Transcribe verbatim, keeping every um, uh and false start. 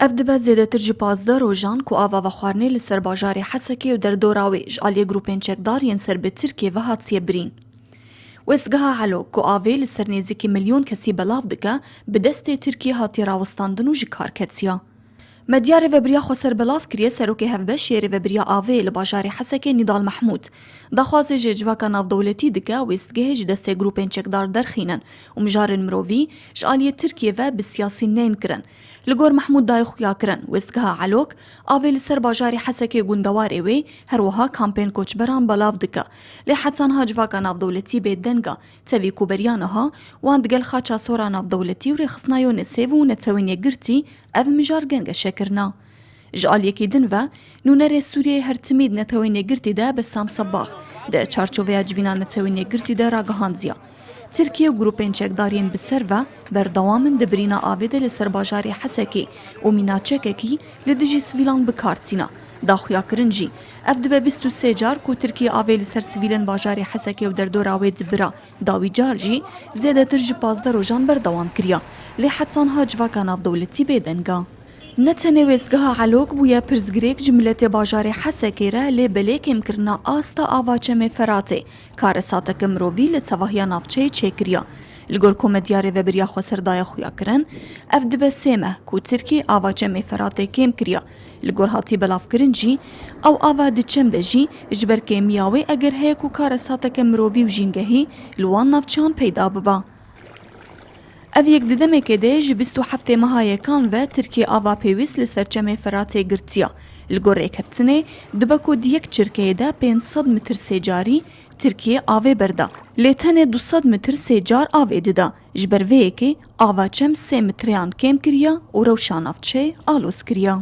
Ev dibe zêdetir ji pazdeh rojan ku ava vexwarinê li ser bajarê Hesekê û derdora wê ji aliyê grûpên çekdar yên ser bi Tirkiyê ve hatiye birîn. Wêstgeha Elok ku avê li ser nêzîkî milyon kesî belav dike, bi destê Tirkiyê hatiye rawestandin û ji kar ketiye. Medya rêvebiriya xweser belav kiriye, serokê hevbeş yê rêvebiriya avê li bajarê Hesekê Nîdal Mehmûd daxwazê ji civaka navdewletî dike wêstgehê ji destê grûpên çekdar derxînin û mijarên mirovî ji aliyê Tirkiyê ve bi siyasî nên kirin. Li gor Mehmûd dayê xuya kirin, wêstgeha Elok avê li ser bajarê Hesekê gundewarê wê, her wiha kampên koçberan belav dike. Lê heta niha civaka navdewletî bêdeng e. Tevî ku beriya niha wan digel Xaça Sor a Navdewletî û Rêxistina Yonesê ve û Netewên Yekgirtî ev mijar gengeşe kirine. Ji aliyekî din ve, nûnerê Sûriyeyê her timî di Netewên Yekgirtî de Besam Sebax di çarçoveya civîna Netewên Yekgirtî de ragihandiye. Tirkiye û grûpên çekdar yên bi ser ve berdewam in di birîna avê de li ser bajarê Hesekê û mîna çekekî li dijî sivîlan bi kar tîne. Daxuyakirin jî, ev dibe bîst û sê car ku Tirkiye avê li ser sivîlên bajarê Hesekê û derdora wê dibira. Dawî car jî zêdetir ji pazdeh rojan berdewam kiriye, lê heta niha civaka navdewletî bêdeng e. Ne tenê wêstgeha Elok bûye pirsgirêk ji miletê bajarê Hesekê re, lê belê kêmkirina asta ava Çemê Feratê karesateke mirovî li tevahiya navçeyê çêkiriye. Li gor ku medya rêvebiriya xweser daye xuyakirin, ev dibe sê meh ku Tirkî ava Çemê Feratê kêm kiriye. Li gor hatî belavkirin jî, ew ava di çem de jî, ji ber kêmiya wê eger heye ku karesateke mirovî û jîngehî li wan navçeyan peyda bibe. Ev yek di demekê de ji bîst û heftê meha yekan ve Tirkiye ava pêwîst li ser Çemê Feratê girtiye. Li gor rêkeftinê, dibe ku di yek çirkeyê de pênc sed mitr sê carî Tirkiye avê berda. Lê tenê du sed mitr sê car avê dida. Ji ber vê yekê ava çem sê mitreyan kêm kiriye û rewşa navçeyê aloz kiriye.